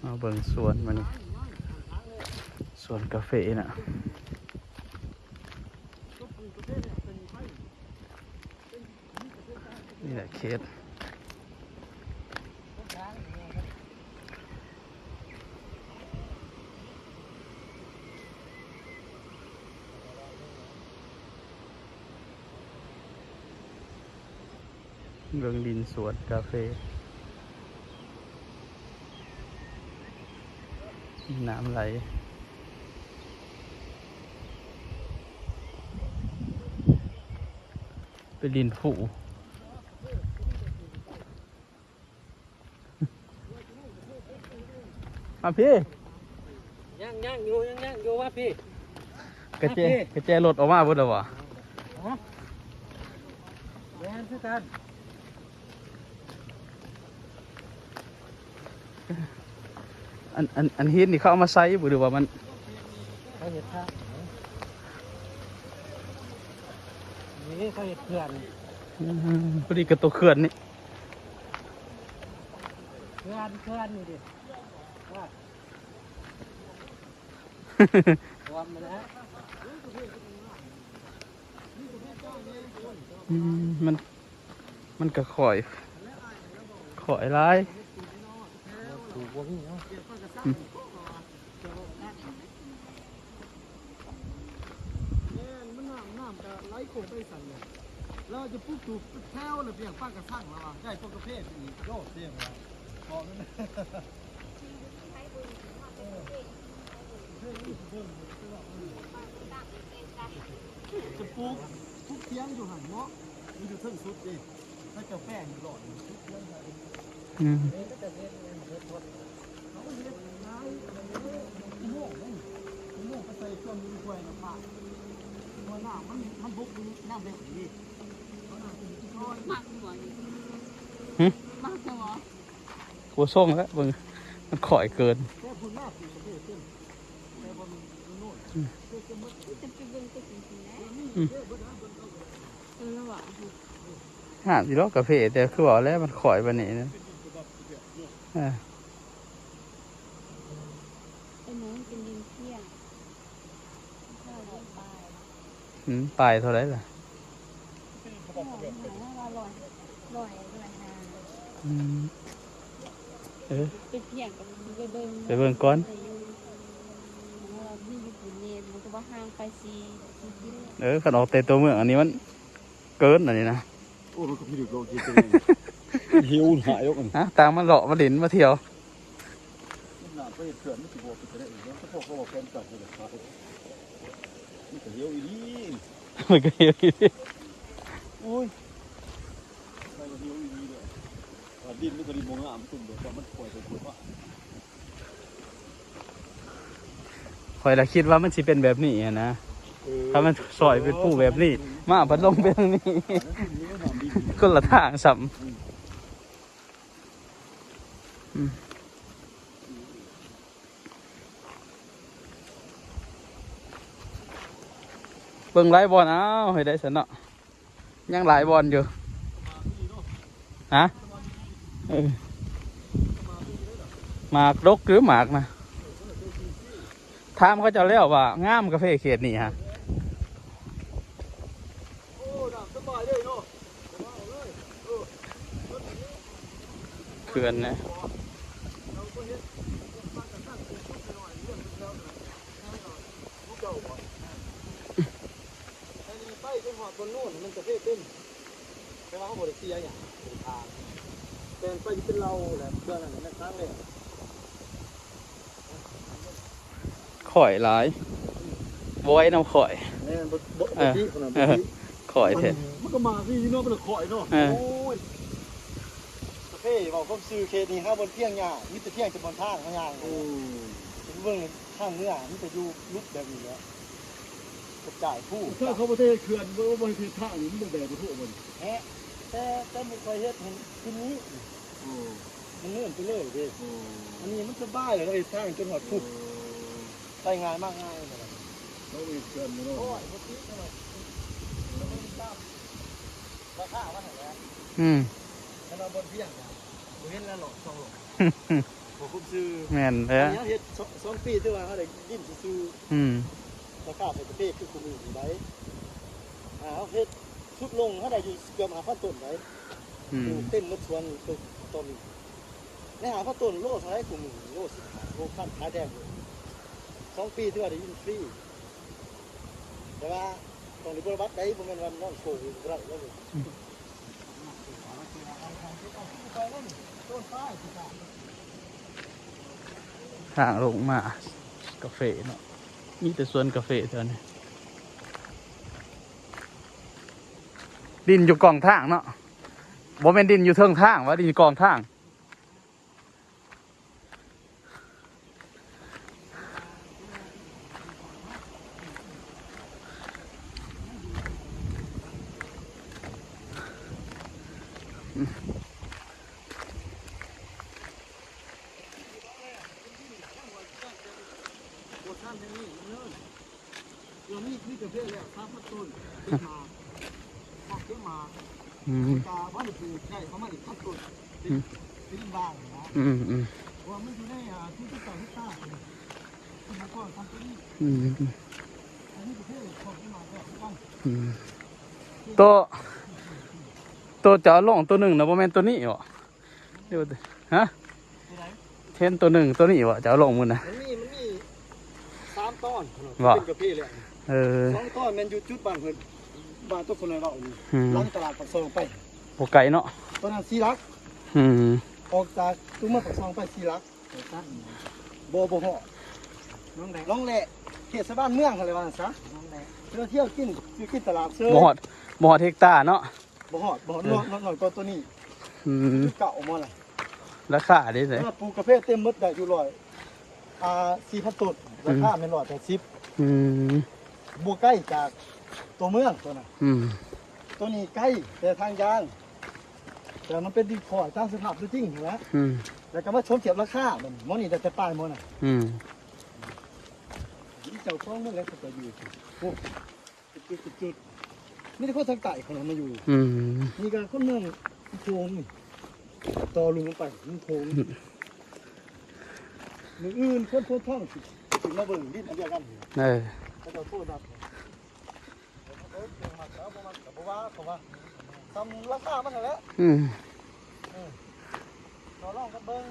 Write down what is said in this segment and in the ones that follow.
ມາເບິ່ງສວນມື້ນີ້ ສວນກາເຟນະ ນີ້ແຫຼະເຂດ ເບິ່ງດິນສວນກາເຟ ມີນ້ຳໄຫຼ ໄປຫຼິ້ນພູ ມາພີ້ ຍັງ ຍັງຢູ່ ຍັງ ຍັງຢູ່ ມາພີ້ ກະແຈ ມາພີ້ ກະແຈລົດອອກມາເບິດແລ້ວຫວາ? ຮະ? ແມ່ນຄືກັນ ອັນ ອັນ ອັນຫີນນີ້ເຂົາເອົາມາໃສ່ບໍ່ ຫຼືວ່າມັນ ເຂົາເຮັດທາງ ນີ້ເຂົາເຮັດເຂື່ອນ ອືມ ພໍດີກັບຕົວເຂື່ອນນີ້ ເຂື່ອນ ເຂື່ອນນີ້ດິ ວ່າ ຖ້ວມມາແລ້ວ ອືມ ມັນ ມັນກະຂ້ອຍ ຂ້ອຍຫຼາຍ ປູກບໍ່ມີເນາະ ອືມ ແມ່ນ ມັນນ້ຳ ນ້ຳກະໄຫຼໂຄ້ງໄປຊັ້ນແຫຼະ ລາວຈະປູກຕູບແຖວລະປຽງປາກະຊັງລະວ່າ ໄດ້ປາກະເພນອີກ ໂລດ ເພນລະວ່າ ເພນ ຈະປູກ ປູກທຽງຢູ່ຫັ້ນເນາະ ມັນຢູ່ເທິງສຸດເດ້ ໃສ່ເຈົ້າແປ້ງຫຼອດ ອືມ ເຂົາເຮັດຫຼາຍ ອຸໂມງເດ້ ອຸໂມງໄປໃສ່ເຄື່ອງຢູ່ຫ້ວຍນ້ຳປາ ເພາະນ້ຳມັນ ມັນບົກຢູ່ນ້ຳແລ້ງເດ້ ເຂົານ້ຳຂຶ້ນ ມັກຢູ່ບໍ່ນີ້ ຫຶ ມັກຢູ່ບໍ່? ບໍ່ສົ່ງແລ້ວ ເບິ່ງ ມັນຂ້ອຍເກີນ ແຕ່ພຸ້ນມາ ອືມ ອືມ ງາມຢູ່ດອກກາເຟ ແຕ່ຄືວ່າແຫຼະ ມັນຂ້ອຍປານນີ້ນະ ເອີ ເປັນຫຍັງ ເປັນດິນເພຍງ ອືມ ປາຍເທົ່າໃດລະ? ອືມ ເອີ ໄປເບິ່ງກ່ອນ ເອີ ຄັນອອກແຕ່ຕົວເມືອງ ອັນນີ້ມັນເກີນ ອັນນີ້ນະ ໂອ້ ມັນກໍພິລຶກໂລກຈິດ ເຫວຫຼາຍດອກ ຮະ ຕ່າງມາເລາະມາຫຼິ້ນມາທ່ຽວ ມັນໜ້າໄປເຂື່ອນ ມັນຊິບໍ່ເປັນໄປໄດ້ອີກເນາະ ເພາະເຂົາວ່າແຜນການເຂົາຈະຂາຍ ມັນກະເຫວອີ່ຫຼີ ມັນກະເຫວອີ່ຫຼີ ໂອ້ຍ ມັນກະເຫວອີ່ຫຼີເດ້ ວ່າດິນມັນກະດິນບໍ່ງາມ ມັນຕຸ່ມແບບວ່າມັນປ່ອຍໄປປ່ອຍມາ ຂ້ອຍລະຄິດວ່າມັນຊິເປັນແບບນີ້ຫັ້ນນະ ເອີ ຖ້າມັນຊອຍເປັນພູແບບນີ້ ມາພັດລົມໄປທາງນີ້ ເອີ ຄົນລະທາງຊ້ຳ ອືມ ອືມ ເບິ່ງຫຼາຍບ່ອນ ເອົາໃຫ້ໄດ້ຊັ້ນເນາະ ຍັງຫຼາຍບ່ອນຢູ່ ຮະ ເອີ ໝາກດົກຢູ່ ໝາກນະ ຖາມເຂົາເຈົ້າແລ້ວວ່າງາມກາເຟເຂດນີ້ຫະ ເຂື່ອນນະ ໄປຈົນຮອດບ່ອນໂນ້ນ ມັນກະເພເຕັມ ແຕ່ວ່າເຮົາບໍ່ໄດ້ເສຍຫຍັງ ບໍ່ໄດ້ຂາຍ ແຕ່ໄປຢູ່ເປັນເຫຼົ່າແຫຼະ ເບື້ອງນັ້ນແມ່ນທາງແລ້ວ ຂ້ອຍຫຼາຍ ບໍ່ໄຫວນຳຂ້ອຍ ແມ່ນ ບໍ່ ບໍ່ ເອີ ບໍ່ຕິ ເອີ ຂ້ອຍແທ້ ມັນ ມັນກໍມາຄືຢູ່ເນາະ ມັນຂ້ອຍເນາະ ເອີ ໂອ້ຍ ກາເຟ ເວົ້າຄວາມຊື່ເຂດນີ້ ຫາບ່ອນພຽງຍາກ ມີແຕ່ພຽງແຕ່ບ່ອນທາງເຮົາຍ່າງ ອືມ ໄປເບິ່ງທາງເມືອ ມີແຕ່ຢູ່ຫຼຸດແບບນີ້ແຫຼະ ກະຈາຍພູ ຖ້າເຂົາບໍ່ໄດ້ເຂື່ອນ ບໍ່ ບໍ່ເຮັດທາງນີ້ ມັນບໍ່ແບກບໍ່ທົ່ວບໍ່ນີ້ ແຮະ ແຕ່ ແຕ່ບໍ່ຄ່ອຍເຮັດໃຫ້ຂຶ້ນນີ້ ໂອ້ ມັນເລື່ອນໄປເລີຍເດ້ ໂອ້ ອັນນີ້ມັນສະບາຍແລ້ວ ເຮັດທາງຈົນຮອດພຸ້ນ ໂອ້ ໄປງ່າຍມາງ່າຍ ແລ້ວເຮັດເຂື່ອນເນາະ ໂອ້ຍ ບໍ່ຕິດເນາະ ລາຄາມັນຫັ້ນແຫຼະ ອືມ ຄັນວ່າບ່ອນພຽງນະ ບໍ່ເຫັນແລ້ວຫຼອກສອງຫຼອກ ຊື່ ແມ່ນແລ້ວ ອັນນີ້ເຮົາເຮັດສອງ ສອງປີ ຖືວ່າເຮົາໄດ້ດິນຊື່ໆ ອືມ ລາຄາເປັນປະເພດຄືຄູ່ມື້ນີ້ໄດ໋ ອ່າ ເຮົາເຮັດຊຸດລົງ ເຮົາໄດ້ຢູ່ເກືອບຫ້າພັນຕົ້ນໄດ໋ ອືມ ປູກເຕັມໝົດສວນໂຕ ຕອນນີ້ ໃນຫ້າພັນຕົ້ນ ໂລເທົ່າໃດຄູ່ມື້? ໂລສິບຫ້າ ໂລພັນ ຂາຍແພງເລີຍ ສອງປີ ຖືວ່າໄດ້ດິນຟຣີ ແຕ່ວ່າຕ້ອງໄດ້ບົວລະບັດໄດ໋ ບໍ່ແມ່ນວ່ານອນໂຊຢູ່ບໍ່ໄດ້ເລີຍ. ທາງລົງມາກາເຟເນາະ ມີແຕ່ສວນກາເຟແຖວນີ້ ດິນຢູ່ກ້ອງທາງເນາະ ບໍ່ແມ່ນດິນຢູ່ເທິງທາງ ວ່າດິນຢູ່ກ້ອງທາງ. ອືມ ອືມ ອືມ ອືມ ໂຕ ໂຕຈະເອົາລົງໂຕໜຶ່ງນະ ບໍ່ແມ່ນໂຕນີ້ບໍ? ຢູ່ ຮະ? ເຫັນໂຕໜຶ່ງ ໂຕນີ້ບໍ່ ຈະເອົາລົງມື້ນະ? ມັນມີ ມັນມີສາມຕອນ ບໍ່? ເປັນກາເຟແຫຼະ ເອີ ສອງຕອນແມ່ນຢູ່ຈຸດບ້ານເພິ່ນ ບ້ານຕົວຄົນນ້ອຍເວົ້ານີ້ ອືມ ຫຼັງຕະຫຼາດປາກຊ່ອງໄປ ບໍ່ໄກເນາະ ຕອນນັ້ນສີ່ຫຼັກ ອືມ ອອກຈາກຕົວເມືອງປາກຊ່ອງໄປສີ່ຫຼັກ ບໍ່ ບໍ່ຮອດ ໜອງແລະ ເຂດຊາວບ້ານເມືອງຫັ້ນແຫຼະ ວ່າຊັ້ນຊະ ໜອງແລະ ເພື່ອທຽວກິນ ຊື້ກິນຕະຫຼາດເຊີຍ ບໍ່ຮອດ ບໍ່ຮອດເຮັກຕາເນາະ. ບໍ່ຮອດ ບໍ່ຮອດ ເອີ ນ້ອຍ ນ້ອຍ ນ້ອຍກວ່າໂຕນີ້ ອືມ ຄືເກົ່າໝົດລະ ລາຄາເດ້ ປູກກາເຟເຕັມໝົດໄດ້ຢູ່ຮ້ອຍ ອ່າ ສີ່ພັນຕົ້ນ ອືມ ລາຄາແມ່ນຮ້ອຍແປດສິບ ອືມ ບໍ່ໄກຈາກຕົວເມືອງໂຕນັ້ນ ອືມ ໂຕນີ້ໄກແຕ່ທາງຢາງ ແຕ່ມັນເປັນດິນຂ້ອຍຕາມສະພາບຕົວຈິງຫັ້ນແຫຼະ ອືມ ແລ້ວກໍມາຊົນທຽບລາຄາ ໝໍນີ້ໄດ້ແຕ່ປາຍໝໍນັ້ນ ອືມ ເຈົ້າຂອງມັນແຫຼະ ເຂົາເຈົ້າຢູ່ ໂອ້ ເປັນຈຸດເປັນຈຸດ ມີແຕ່ຄົນທາງໃຕ້ເຂົາມາຢູ່ ອືມ ນີ້ກໍຄົນເມືອງໂຂງນີ້ ຕໍ່ລຸ່ມລົງໄປເມືອງໂຂງ ອືມ ມື້ອື່ນຄົນໂພນທອງຊິ ຊິມາເບິ່ງດິນອັນດຽວກັນ ເອີ ເຂົາເຈົ້າໂທນັດ ເອີ ເບິ່ງມັກແລ້ວບໍ່ມັກກໍບໍ່ວ່າ ເຂົາວ່າ ສ່ຳລາຄາມັນຫັ້ນແຫຼະ ອືມ ເອີ ຕໍ່ລອງກັນເບິ່ງ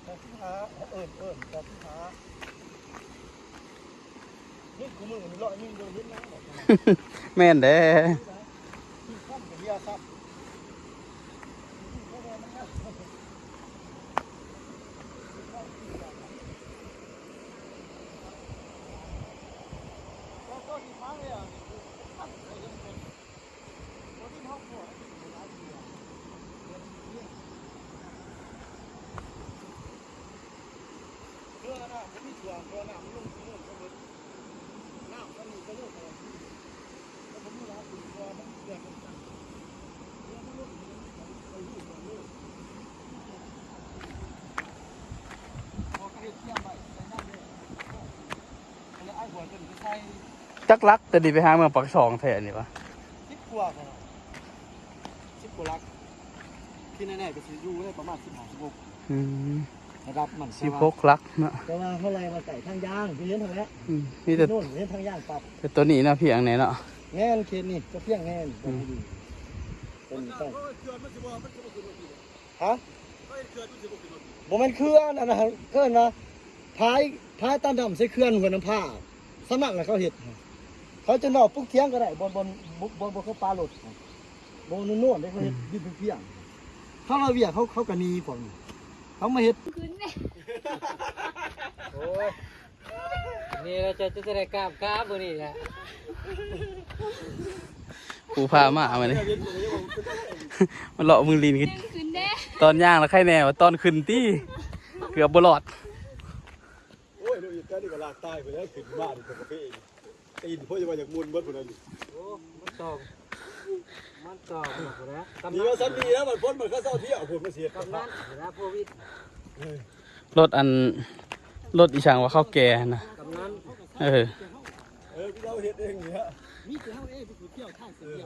ແປດສິບຫ້າ ເອີ້ນ ເອີ້ນ ແປດສິບຫ້າ ເງິນຄູ່ມື້ນີ້ຮ້ອຍໜຶ່ງບໍ່ໄດ້ເຫັນນະ ແມ່ນແດ່ ຊື້ຄຳກໍເຫື່ອຊ້ຳ ຈັກຫຼັກ ແຕ່ນີ້ໄປຫາເມືອງປາກຊ່ອງແທ້ນີ້ວະ ສິບກວ່າ ສິບກວ່າຫຼັກ ທີ່ແນ່ໆກໍຊິຢູ່ໃນປະມານສິບຫ້າ ສິບຫົກ ອືມ ລະດັບມັນ ສິບຫົກຫຼັກເນາະ ແຕ່ວ່າເຮົາໄລ່ມາໃສ່ທາງຢາງ ເຫັນຫັ້ນແຫຼະ ອືມ ມີແຕ່ ໂນ່ນເຫັນທາງຢາງປັບ ແຕ່ໂຕນີ້ນະພຽງແນ່ເນາະ ແມ່ນ ເຂດນີ້ຈະພຽງແນ່ ອືມ ໂຕນີ້ໄປ ຮະ ບໍ່ແມ່ນເຂື່ອນ ອັນນັ້ນເອີ້ນວ່າ ພາຍ ພາຍຕາດຳໃສ່ເຂື່ອນຫ້ວຍນ້ຳຜາ ສ່ຳນັ້ນລະເຂົາເຮັດ ເຂົາຈະເວົ້າປຸກຖຽງກໍໄດ້ ບ່ອນ ບ່ອນ ບ່ອນ ບ່ອນເຂົາປາລົດ ບໍ່ໂນ່ນໆເດ້ ເຂົາເຮັດ ອືມ ດິນພຽງໆ ເຂົາລາວຽກ ເຂົາ ເຂົາກໍໜີພວກນີ້ ເຂົາມາເຮັດ ຂຶ້ນເດ້ ໂອ້ຍ ນີ້ລະເຈົ້າຈະໄດ້ກ້າມກາມື້ນີ້ແຫຼະ ຜູ້ພາມາມື້ນີ້ ມາເລາະມືຫຼິ້ນ ຕອນຍ່າງລະໄຄແນ່ວ່າຕອນຂຶ້ນຕິ ເກືອບບໍ່ລອດ ໂອ້ຍ ລູກອີກແຕ່ນີ້ກໍລາກຕາຍໄປແລ້ວ ຂຶ້ນມານີ້ກາເຟ ຕີນໂພດວ່າຢາກໝຸ່ນເບິດພຸ້ນນະ ໂອ້ ມັນຕ້ອງ ມັນຕ້ອງພຸ້ນນະ ກຳນັນ ດີວ່າຊັ້ນດີແລ້ວ ມັນພົ້ນມັນກໍເຊົາທ່ຽວພຸ້ນ ມັນເສຍ ກຳນັນນະ ໂຄວິດ ເອີ ລົດອັນ ລົດອີ່ຫຍັງວ່າເຂົາແກ່ຫັ້ນນະ ກຳນັນ ເອີ ເອີ ເຮົາເຮັດເອງນີ້ ມີແຕ່ເຮົາເອງໄປຜູ້ທ່ຽວທາງສຽງ ເອີ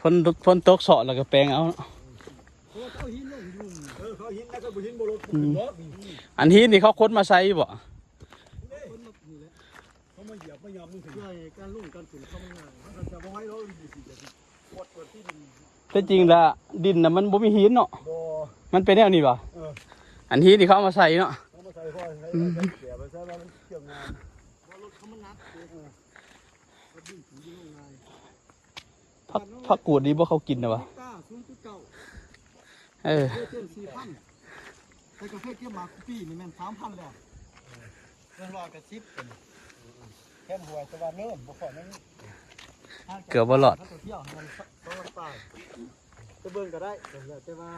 ຝົນ ຝົນຕົກເຊາະແລ້ວກໍແປງເອົາເນາະ. ເພາະວ່າເຂົາເອົາຫີນລົງຢູ່ ເອີ ເຂົາເອົາຫີນ ແລ້ວກໍບໍ່ຫີນບໍ່ລົງ ອືມ ຂຶ້ນເນາະ ອັນຫີນນີ້ເຂົາຂົນມາໃສ່ຢູ່ບໍ່? ຄົນມານີ້ແຫຼະ ເຂົາມາຢຽບມາຢຳມັນຂຶ້ນ ເພື່ອໃຫ້ການລົງການຂຶ້ນເຂົາມັນງ່າຍ ມັນກໍຈະບໍ່ໄຫວດອກ ມັນຊິ ກວດ ກວດທີ່ດິນ ແຕ່ຈິງລະດິນນະມັນບໍ່ມີຫີນເນາະ ບໍ່ ມັນເປັນແນວນີ້ບໍ່? ເອີ ອັນຫີນທີ່ເຂົາເອົາມາໃສ່ເນາະ ເອົາມາໃສ່ພໍໃສ່ ອືມ ໃສ່ແປບໄປໃສ່ວ່າມັນເຊື່ອງງ່າຍ ບໍ່ ລົດເຂົາມັນໜັກ ເອີ ລົດດິນຂຶ້ນດິນລົງງ່າຍ ຜັກ ຜັກກູດນີ້ບໍ່ເຂົາກິນນະຫວາ? ເຮັກຕາ ສູນຈຸດເກົ້າ ເອີ ເຮັກຕາສີ່ພັນ ແຕ່ກໍເຄີຍເກັບມາປີນີ້ແມ່ນສາມພັນແລ້ວ ເອີ ເລື່ອງຮ້ອຍແປດສິບ ແຄມຫ້ວຍ ແຕ່ວ່າເນີນບໍ່ພໍນັ້ນ ເກືອບບໍ່ລອດ ເຂົາເຈົ້າທ່ຽວໃຫ້ມັນສອງພັນປາຍ ໄປເບິ່ງກໍໄດ້ ແຕ່ວ່າ